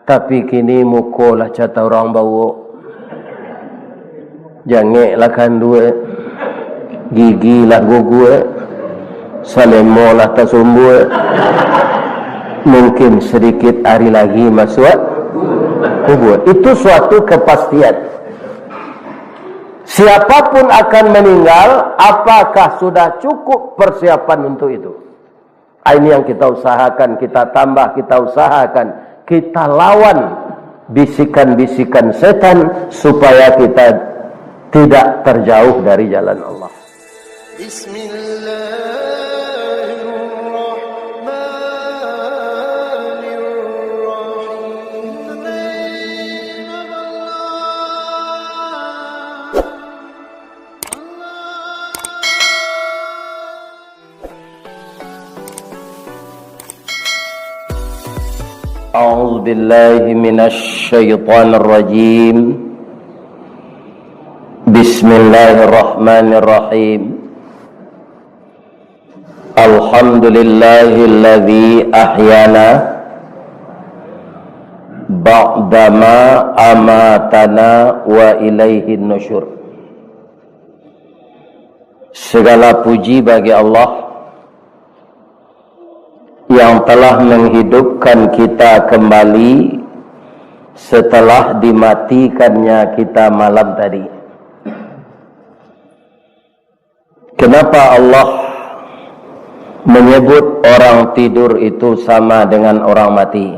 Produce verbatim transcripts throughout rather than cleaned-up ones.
Tapi kini muko lah cata urang bawok. Jangek lah kanduak, gigi lah guguak, salemo lah tasumbuak. Mungkin sadikit ari lagi masuak kubua. Itu suatu kepastian. Siapapun akan meninggal, apakah sudah cukup persiapan untuk itu? Ah, ini yang kita usahakan, kita tambah, kita usahakan, kita lawan bisikan-bisikan setan supaya kita tidak terjauh dari jalan Allah. أعوذ بالله من الشيطان الرجيم. بسم الله الرحمن الرحيم. الحمد لله الذي أحيانا بعدما أماتنا وإليه النشور. Segala puji bagi Allah yang telah menghidupkan kita kembali setelah dimatikannya kita malam tadi. Kenapa Allah menyebut orang tidur itu sama dengan orang mati?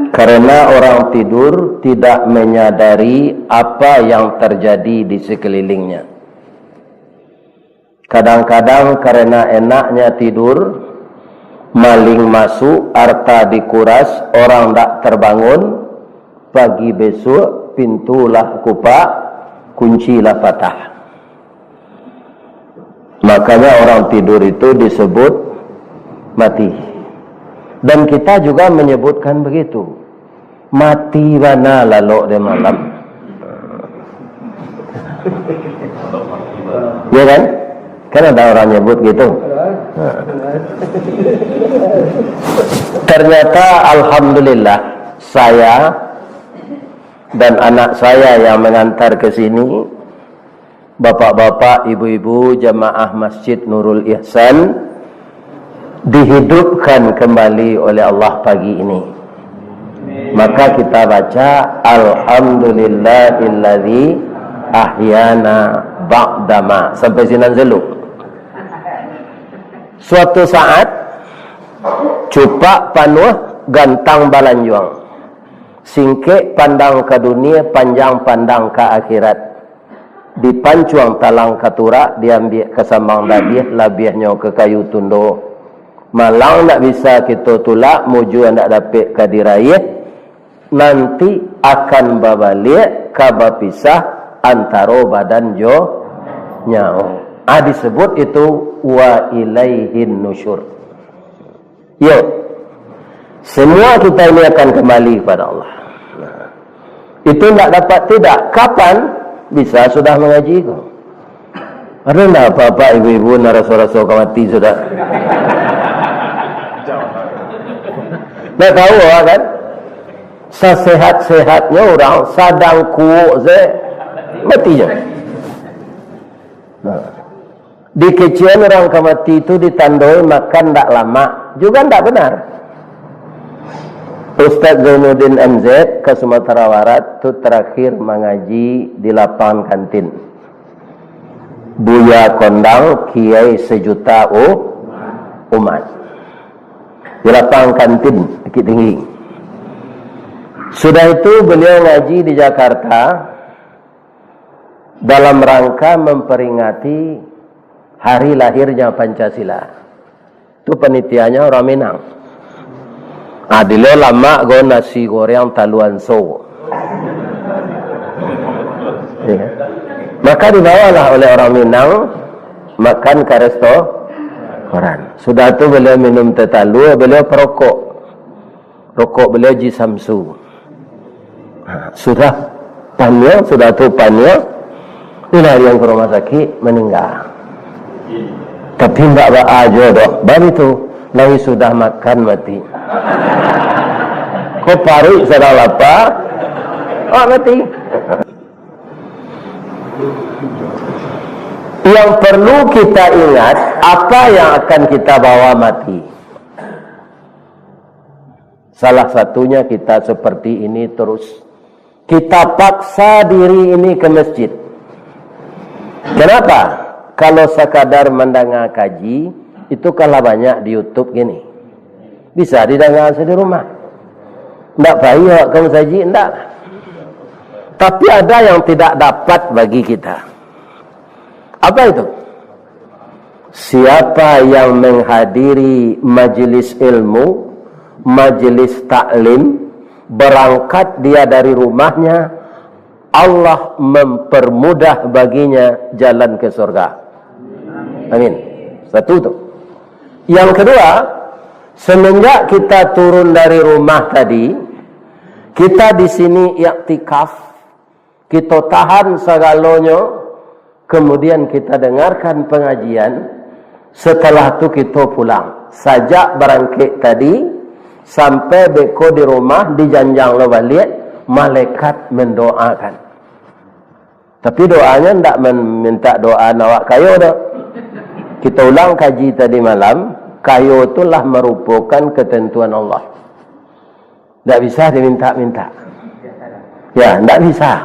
Karena orang tidur tidak menyadari apa yang terjadi di sekelilingnya. Kadang-kadang karena enaknya tidur, maling masuk, harta dikuras, orang ndak terbangun, pagi besok pintu lah kupak, kunci lah patah. Makanya orang tidur itu disebut mati. Dan kita juga menyebutkan begitu. Mati bana lalok dek malam. Ya kan? Kan ada orang nyebut gitu. Ternyata, alhamdulillah, saya dan anak saya yang mengantar ke sini, bapak-bapak, ibu-ibu, jamaah Masjid Nurul Ihsan, dihidupkan kembali oleh Allah pagi ini. Maka kita baca, "Alhamdulillahilladzi ahyana ba'dama." Sampai sinan dulu. Suatu saat, cupak panuah, gantang balanjuang. Singkek pandang ka dunia, panjang pandang ka akhirat. Dipancuang talang ka turak, diambiak ka sambang dabiah, labiahnyo ka kayu tundo. Malang ndak bisa kito tulak, mujua ndak dapek ka diraih, nanti akan babaliak ka bapisah antaro badan jo nyawo. Ah, disebut itu wa ilaihin nusyur. Yo, semua kita ini akan kembali kepada Allah. Nah, itu ndak dapat tidak. Kapan? Bisa sudah mangaji ko. Ada ndak apak-apak, ibu-ibu, nan raso-raso ka mati sudah? Ndak tahu, kan? Sasehat-sehatnyo urang, sadang kuok se, mati juo. Nah. Dikecekan urang ka mati tu ditandoi makan ndak lamak, juga ndak benar. Ustaz Zainuddin M Z ka Sumatera Barat tu terakhir mangaji di lapangan kantin. Buya Kondang, Kiai Sejuta U-, Umat. Di lapangan kantin Bukittinggi. Sudah itu beliau ngaji di Jakarta, dalam rangka memperingati hari lahirnya Pancasila. Tu panitianya orang Minang. Ah, dilo lamak go nasi goreng talu anso. Ya. Maka dibawalah oleh orang Minang makan ka restoran. Sudah tu beliau minum teh talu, beliau perokok. Rokok beliau Ji Samsu. Ha, sudah paniang, sudah tu paniang, dilarian ka rumah sakik, maningga. Tapi ndak baa juo doh, baitu, lai sudah makan mati. Peparuik sadang lapa, awak mati. Yang perlu kita ingat, apa yang akan kita bawa mati. Salah satunya kita seperti ini terus. Kita paksa diri ini ke masjid. Kenapa? Kalau sakadar mandanga kaji, itu kan lah banyak di YouTube gini. Bisa didanga di rumah. Ndak payah ka masajid, ndak. Tapi ada yang tidak dapat bagi kita. Apa itu? Siapa yang menghadiri majelis ilmu, majelis taklim, berangkat dia dari rumahnya, Allah mempermudah baginya jalan ke surga. Amin. Satu tu. Yang kedua, semenjak kita turun dari rumah tadi, kita di sini iktikaf, kita tahan sagalonyo, kemudian kita dengarkan pengajian, setelah tu kita pulang. Sajak barangkek tadi, sampai beko di rumah, dijanjang lo baliak, malaikat mendoakan. Tapi doanya ndak men-, minta doa nak awak kayo doh. Kita ulang kaji tadi malam, kayo tu lah merupakan ketentuan Allah. Ndak bisa diminta-minta. Ya, ndak bisa.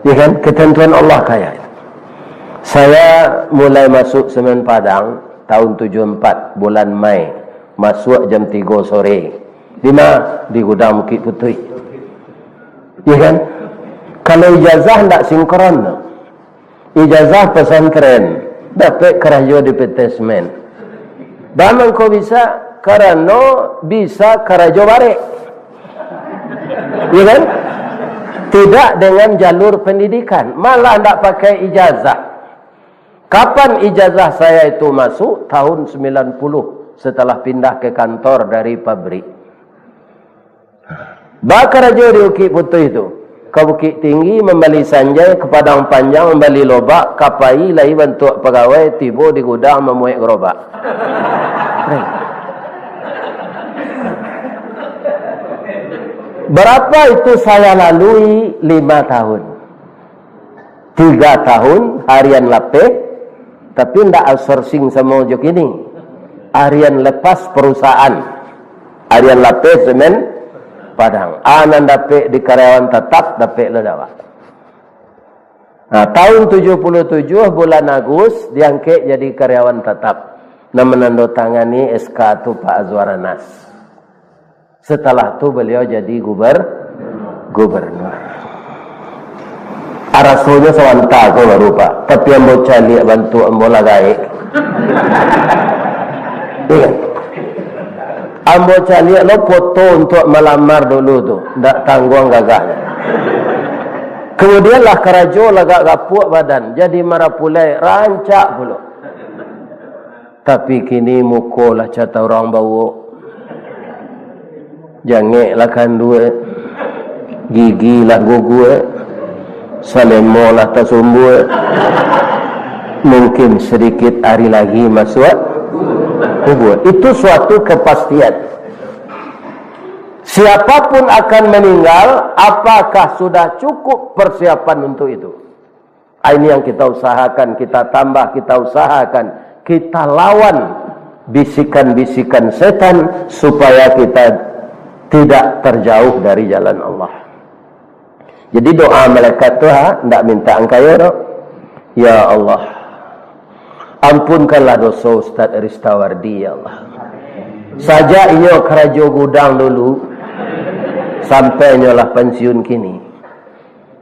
Ya kan? Ketentuan Allah kaya. Saya mulai masuk Semen Padang tahun tujuh empat, bulan Mei. Masuk jam tiga sore. Di ma? Di Gudang Bukik Putuih. Ya kan? Kalau ijazah ndak sinkron tu. Ijazah pesantren, dapek karajo di P T Semen. Baa mangko bisa? Karano bisa karajo barek. Ya kan? Tidak dengan jalur pendidikan, malah ndak pakai ijazah. Kapan ijazah saya itu masuk? Tahun sembilan puluh, setelah pindah ke kantor dari pabrik. Bakarajo di Bukik Putuih tu, ka Bukik Tinggi, mambali sanjai, ka Padang Panjang, mambali lobak, ka pai lai bantuak pagawai, tibo di gudang mamuek garobak. Berapa itu saya lalui? Lima tahun. Tiga tahun harian lapeh, tapi ndak outsourcing samo jo kini. Harian lepas perusahaan. Harian lapeh Semen Padang. A nan dapek di karyawan tatap, dapek lo dek awak. Nah, tahun tujuh puluh tujuh bulan Agus diangkek jadi karyawan tatap. Nan manandatangani S K tu Pak Azwar Anas. Setelah tu baliau jadi guber-, gubernur. Rasonyo sabanta ko baru, Pak. Tapi ambo caliak bantuak ambo lah gaek. Iyo. Ambo caliak lo foto untuak malamar dulu tu. Ndak tangguang gagahnyo. Kemudian lah karajo lah agak gapuak badan. Jadi marapulai, rancak pulo. Tapi kini muko lah cata urang bawok. Jangek lah kanduak, gigi lah guguak, salemo lah tasumbuak. Mungkin sedikit hari lagi masuak kubur. Itu suatu kepastian. Siapapun akan meninggal, apakah sudah cukup persiapan untuk itu? Ah, ini yang kita usahakan, kita tambah, kita usahakan, kita lawan bisikan-bisikan setan supaya kita tidak terjauh dari jalan Allah. Jadi doa malaikat tu, ha, ndak minta angkayo doh. Ya Allah, ampunkanlah doso Ustaz Ristawardi, ya Allah. Sajak inyo karajo gudang dulu, sampai inyo lah pensiun kini.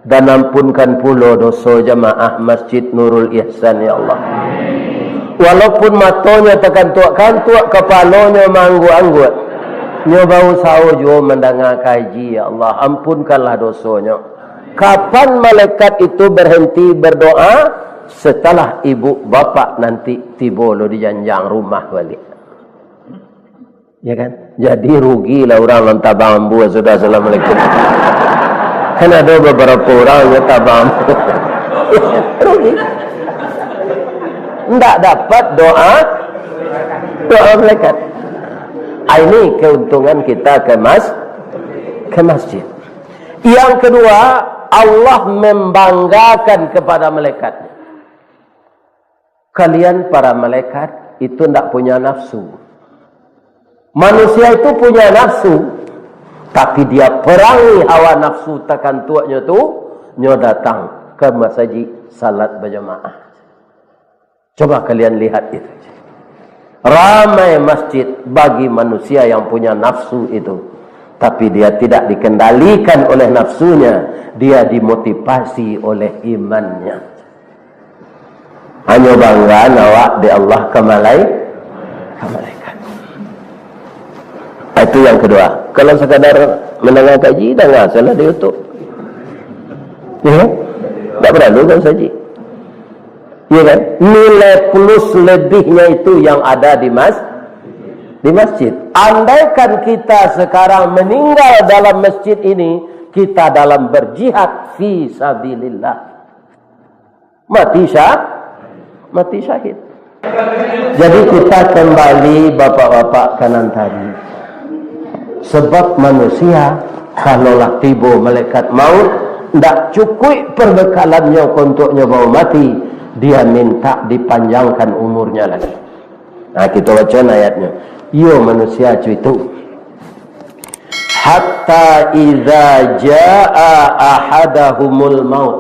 Dan ampunkan pulo doso jamaah Masjid Nurul Ihsan, ya Allah. Walaupun matonyo takantuak-kantuak, kapalonyo maangguak-angguak, nyo bausaho juo mandanga kaji, ya Allah, ampunkanlah dosonyo. Kapan malaikat itu berhenti berdoa? Setelah ibu bapak nanti tibo lo di janjang rumah baliak. Ya kan? Jadi rugilah urang nan tabang ambuah sudah assalamualaikum. Kan ado babarapo urang nan tabang ambuah. Rugi. Ndak dapat doa, doa malaikat. Ah, ini keuntungan kita ke mas-, ke masjid. Yang kedua, Allah membanggakan kepada malaikat. Kalian para malaikat itu ndak punya nafsu. Manusia itu punya nafsu, tapi dia perangi hawa nafsu takantuaknyo tu, nyo datang ke masajik salat bajamaah. Coba kalian lihat itu. Ramai masjid bagi manusia yang punya nafsu itu, tapi dia tidak dikendalikan oleh nafsunya, dia dimotivasi oleh imannya. Hanyo banggaan awak di Allah ka malai-, ka malaikat. Ah, itu yang kedua. Kalau sekadar mendengar kaji, dengar salah di YouTube. Ya, tak perlu kan saji. Ya kan? Nilai plus lebihnya itu yang ada di mas-, di masjid. Andaikan kita sekarang meninggal dalam masjid ini, kita dalam berjihad fi sabilillah. Mati syah-, mati syahid. Jadi kita kembali, bapak-bapak, ka nan tadi. Sebab manusia, kalau lah tibo malaikat maut, ndak cukuik perbekalannyo untuaknyo bao mati, dia minta dipanjangkan umurnya lagi. Nah, kita baca ayatnya. Iyo manusia cuy itu. Hatta idza jaa ahadahumul maut.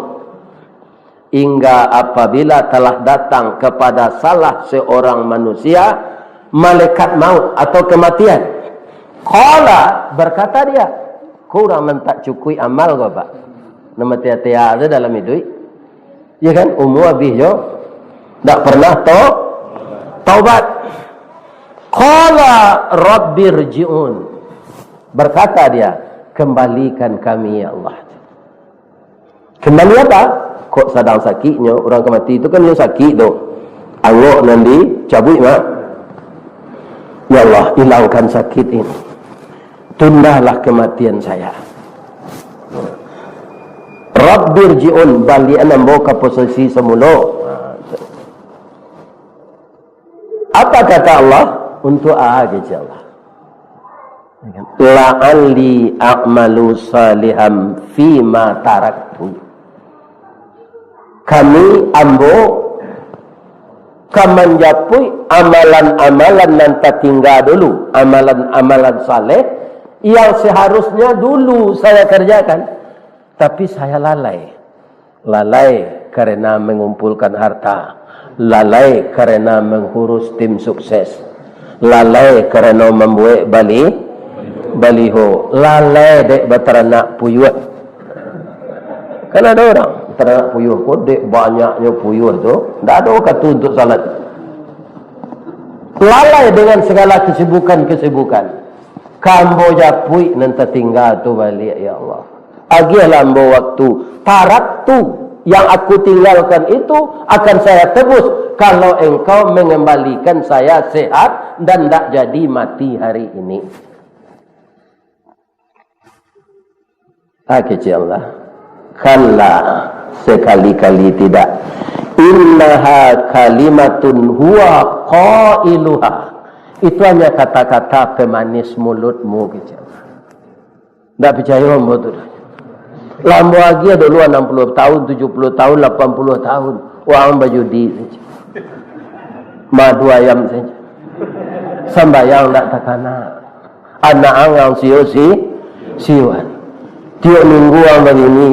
Hingga apabila telah datang kepada salah seorang manusia malaikat maut atau kematian. Qala, berkata dia, kurang nan tak cukuik amal ko, Pak. Nama tia-tia tu dalam hidup. Ya kan? Umur habis jo. Tak pernah to-, taubat. Qala rabbirji'un. Berkata dia, kembalikan kami, ya Allah. Kembali apa? Kok sadang sakiknyo, urang ka mati tu kan nyo sakik tu. Angok nan dicabuik mah. Ya Allah, ilangkan sakit ini. Tundalah kematian saya. Rabbirji'un, baliakan ambo ka posisi samulo. Apa kata Allah? Untuk a, kecek Allah. La'alli a'malu salihan fima taraktu. Kami, ambo, ka manjapuik amalan-amalan nan tatingga dulu, amalan-amalan saleh yang seharusnya dulu saya kerjakan, tapi saya lalai. Lalai karena mengumpulkan harta, lalai karena mengurus tim sukses, lalai karena membuat bali-, baliho, lalai dek bataranak puyuh. Kan ada orang, bataranak puyuh ko, dek banyaknyo puyuh tu, ndak ada waktu untuk salat. Lalai dengan segala kesibukan-kesibukan. Ka ambo japuik nan tatingga tu baliak, ya Allah. Agiahlah ambo waktu. Taraktu, yang aku tinggalkan itu akan saya tebus kalau Engkau mengembalikan saya sehat dan ndak jadi mati hari ini. Ah, kecek Allah. Kalla, sekali-kali tidak. Innaha kalimatun huwa qailuha. Itu hanya kata-kata pemanis mulutmu, kecek Allah. Ndak picayo ambo tu doh. Lah ambo agiah dulu anam puluah tahun, tujuh puluah tahun, lapan puluah tahun. Wah, bajudi saja. Madu ayam saja. Sambayang ndak takana. Anak ang sio si, sioan. Tiok minggu ang bagini.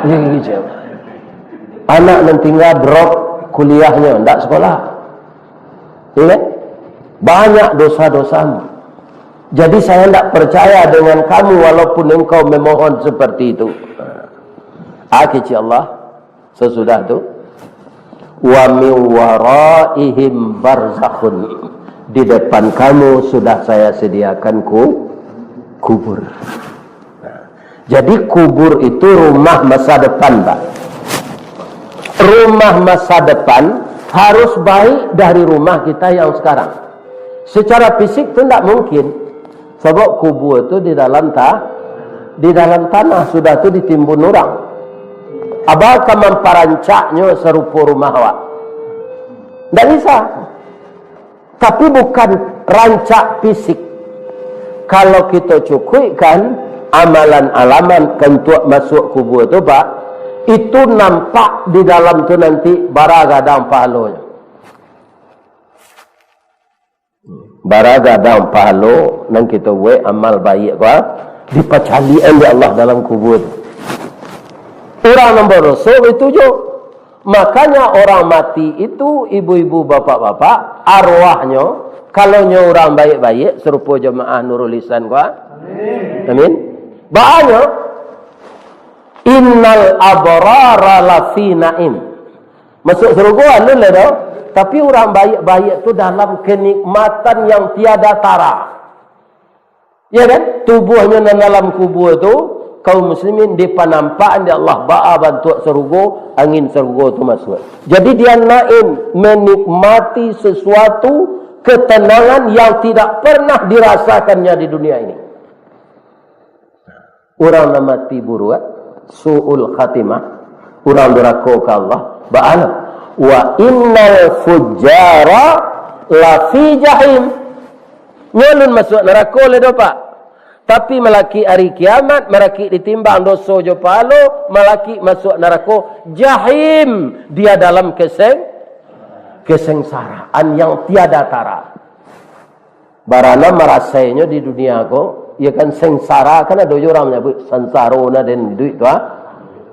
Jadi, kecek. Anak nan tingga drop kuliahnyo, ndak sekolah. Iya kan? Banyak dosa-dosamu. Jadi saya ndak percaya dengan kamu walaupun engkau memohon seperti itu. Ah, kecek Allah. Sesudah tu, wa min waraihim barzakhun. Di depan kamu sudah saya sediakan ku-, kubur. Nah, jadi kubur itu rumah masa depan, Pak. Rumah masa depan harus baik dari rumah kita yang sekarang. Secara fisik tu ndak mungkin. Sabab kubur tu di dalam ta-, di dalam tanah, sudah tu ditimbun urang. Abah ka mamparancaknyo sarupo rumah awak? Ndak bisa. Tapi bukan rancak fisik. Kalau kito cukuikkan amalan-alaman ka untuak masuak kubua tu, Pak, itu nampak di dalam tu nanti bara gadang pahalonyo. Bara gadang pahalo nan kito buek amal baiak ko, ah, dipacaliak-an dek Allah dalam kubua tu. Urang nan badoso baitu juo. Makanya orang mati itu, ibu-ibu, bapak-bapak, arwahnyo, kalau nyo urang baiak-baiak, sarupo jamaah Nurul Ihsan ko, ah. Amin. Baa nyo, innal abrara lafi naim. Masuak sarugo alun lai doh. Tapi urang baiak-baiak tu dalam kenikmatan yang tiada tara. Ya kan? Tubuahnyo nan dalam kubua tu, kaum muslimin, dipanampakan dek Allah baa bantuak sarugo, angin sarugo tu masuak. Jadi dia naim, menikmati sesuatu ketenangan yang tidak pernah dirasakannya di dunia ini. Urang nan mati buruak, su'ul khatimah, urang durako ka Allah, baa lo? Wa innal fujjara lafi jahim. Nyo alun masuak narako lai doh, Pak. Tapi malakik ari kiamat, malakik ditimbang doso jo pahalo, malakik masuak narako jahim. Dia dalam keseng-, kesengsaraan yang tiada tara. Barana marasainyo di dunia ko, ya kan, sengsara, kan ado juo urang manyabuik sansaro na den duit tu, ah.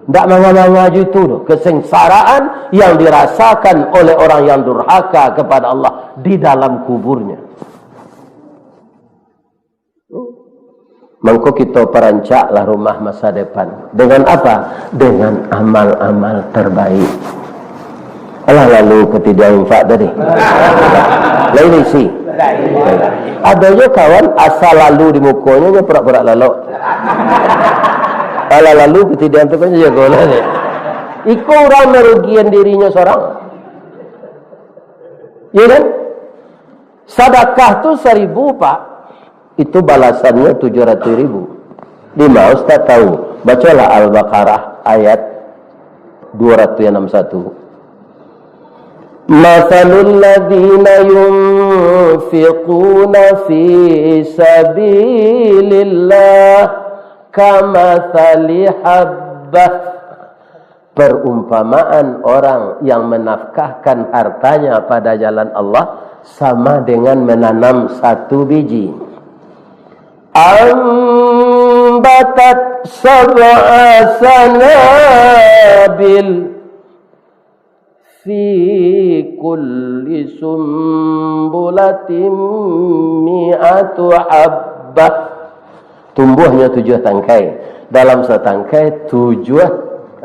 Ndak manga-manga juo itu doh, kesengsaraan yang dirasakan oleh orang yang durhaka kepada Allah di dalam kuburnya. Mangko kito parancaklah rumah masa depan. Dengan apa? Dengan amal-amal terbaik. Alah lalu katidiang infak tadi. Lain isi. Ado jo kawan asa lalu di mukonyo, nyo purak-purak lalok. Alah lalu katidiang tu kan jago lah ni. Iko urang marugian dirinyo sorang. Ya kan? Sadakah tu saribu, Pak. Itu balasannyo tujuah ratuih ribu. Di ma Ustaz tahu? Bacolah Al-Baqarah ayat dua ratus enam satu. Matsalul ladzina yunfiquna fi sabilillah kamatsali habbah. Perumpamaan orang yang menafkahkan hartanya pada jalan Allah sama dengan menanam satu biji. Ambatat sab'a sanabil fi kulli sumbulatin mi'atu habbah. Tumbuahnyo tujuah tangkai. Dalam satangkai tujuah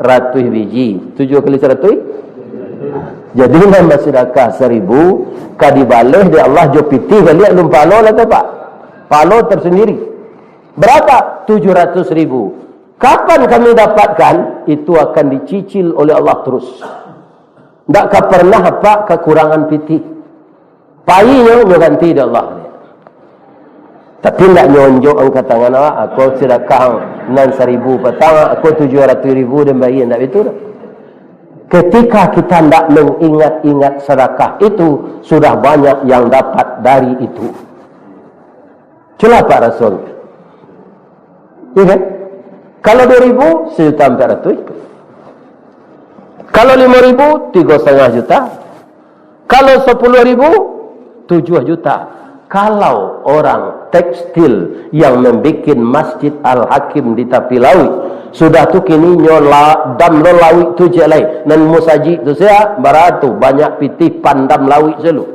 ratuih biji. Tujuah kali saratuih? Jadi, nan basadakah saribu, ka dibaleh dek Allah jo pitih baliak, alun pahalo lah tu, Pak. Pahalo tersendiri. Berapa? Tujuah ratuih ribu. Kapan kami dapatkan? Itu akan dicicil oleh Allah terus. Ndak ka pernah apak kakurangan pitih. Painyo, nyo ganti dek Allah. Tapi ndak nyo unjuak angka tangan awak, "Ako sadakah nan saribu patang, ako tujuah ratuih ribu den bayia," ndak baitu doh. Ketika kita ndak mengingat-ingat sadakah itu, sudah banyak yang dapat dari itu. Itulah Pak Rasul. Iya kan? Kalau dua ribu, sejuta empat ratus. Kalau lima ribu, tiga setengah juta. Kalau sepuluh ribu, tujuh juta. Kalau orang tekstil yang membuat Masjid Al-Hakim di tapi lauik, sudah tu kini nyo la-, dam lo lauik tu ciek lai. Nan musajik tu sia, bara tu banyak pitih pandam lauik selu.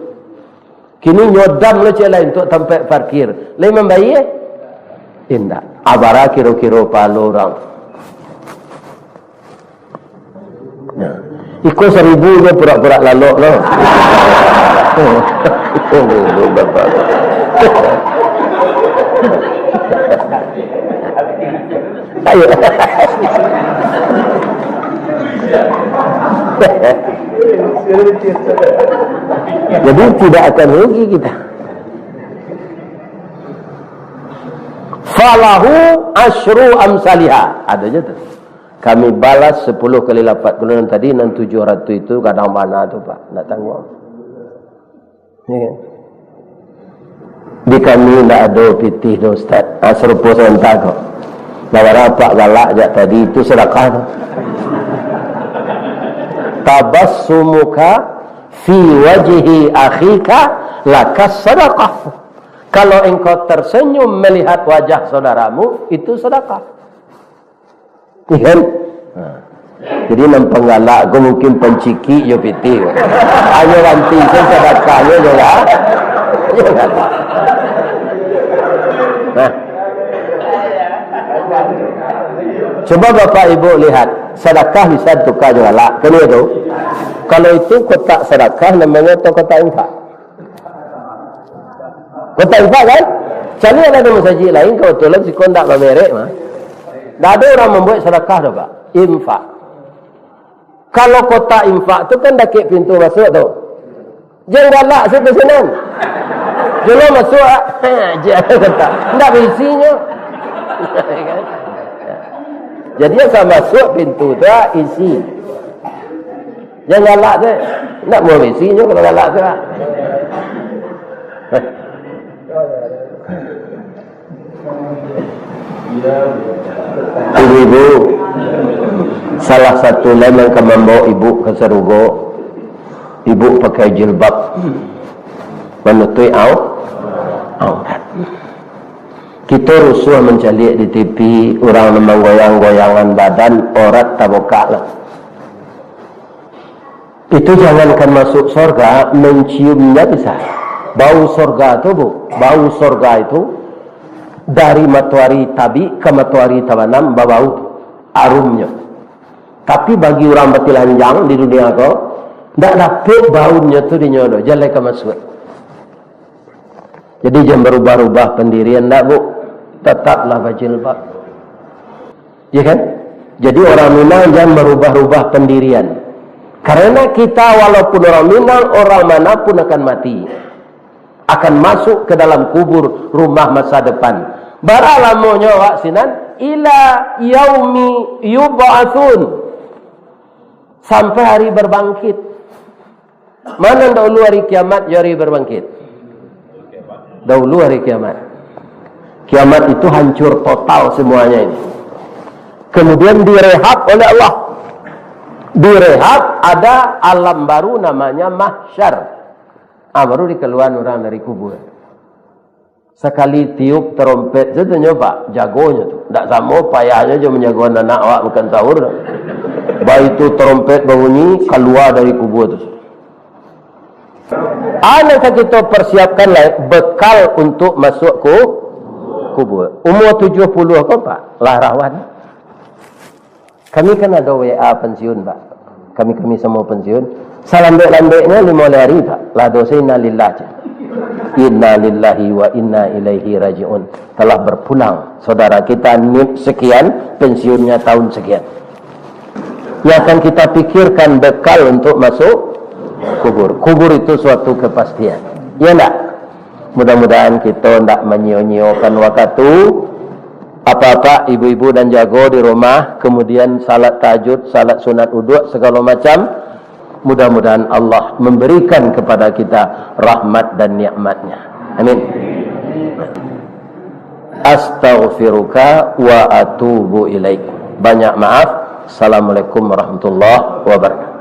Kini nyo dam lo ciek lai untuak tampek parkir. Lai mambayia? Indak. Abara kiro-kiro pahalo urang. Nah. Iko saribu jo purak-purak lalok lo. Ayo. Jadi tidak akan rugi kita. Falahu asyru amsaliha. Ado je tu. Kami balas sepuluh kali lapat. Kalau nan tadi, nan tujuh ratus itu kadang bana tu, Pak. Ndak tangguang. Ya kan? Di kami ndak ado pitih tu, Ustaz. Ah, sarupo sabanta ko. Ndak ado apak galak jak tadi, itu sadakah tu. Tabassumuka fi wajhi akhika lakas sadakah. Kalau engkau tersenyum melihat wajah saudaramu, itu sadakah. Iya kan? Nah. Jadi, nan panggalak ko mungkin pancikik jo pitih. Hanyo ganti, kan sadakah nyo jo lah. Iyo kan? Nah. Coba Bapak Ibu lihat, sadakah bisa tuka jo galak. Kan iyo tu? Kalau itu kotak sadakah namonyo atau kotak infak? Kotak infak kan? Caliak lah di masajik lain, kebetulan siko ndak bamerek mah. Ndak ado urang mambuek sadakah doh, Pak. Infak. Kalau kotak infak tu kan dakek pintu masuak tu. Jan galak se ka sinan. Jolo masuak, ah, jan kotak. Ndak baisinyo. Jadi, asa masuak pintu tu, ah, isi. Jan galak tu. Ndak mau baisinyo kalau galak tu, ah. Ibu-ibu, salah satu lai nan ka mambawa ibu ka sarugo, ibu pakai jilbab, manutuik au-, aurat. Kito rusuah mancaliak di T V, urang nan manggoyang-goyangan badan, aurat tabukak lah. Itu jangankan masuk sorga, menciumnya bisa. Bau sorga tu, Bu, bau sorga itu dari matoari tabik ka matoari tabanam babau tu, arumnyo. Tapi bagi urang batilanjang di dunia ko, ndak dapek baunyo tu dinyo doh, jan lai ka masuak. Jadi, jan barubah-rubah pandirian ndak, Bu. Tataplah bajilbab. Ya kan? Jadi, orang Minang jan barubah-rubah pandirian. Karena kita walaupun orang Minang, orang manapun akan mati. Akan masuk ke dalam kubur rumah masa depan. Bara lamonyo awak sinan? Ila yaumi yub'atsun. Sampai hari berbangkit. Mana dahulu hari kiamat jo hari berbangkit? Dahulu hari kiamat. Kiamat itu hancur total semuanya ini. Kemudian direhab oleh Allah. Direhab, ada alam baru namanya mahsyar. Ah, baru dikaluan urang dari kubur. Sakali tiup tarompet sajo nyo, Pak, jagonyo tu. Ndak samo payahnyo jo manjago anak awak makan sahur tu. Baitu tarompet babunyi, kalua dari kubur tu. Anu ka kito persiapkan lai bekal untuk masuk ku kubur. Umur tujuh puluh ko, Pak, lah rawan. Kami kan ado W A pensiun, Pak. Kami-kami samo pensiun. Salambek-lambeknyo limo ari, Pak. Lah doso innalillah, cek. Innalillahi wa inna ilaihi raji'un. Telah berpulang saudara kita nip sekian, pensiunnya tahun sekian. Yang akan kita pikirkan bekal untuk masuk kubur. Kubur itu suatu kepastian. Iya ndak? Mudah-mudahan kito ndak manyio-nyiokan wakatu. Apak-apak, ibu-ibu nan jago di rumah, kemudian salat tahajud, salat sunat uduk, segalo macam. Mudah-mudahan Allah memberikan kepada kita rahmat dan nikmatnya. Amin. Astaghfiruka wa atubu ilaik. Banyak maaf. Assalamualaikum warahmatullahi wabarakatuh.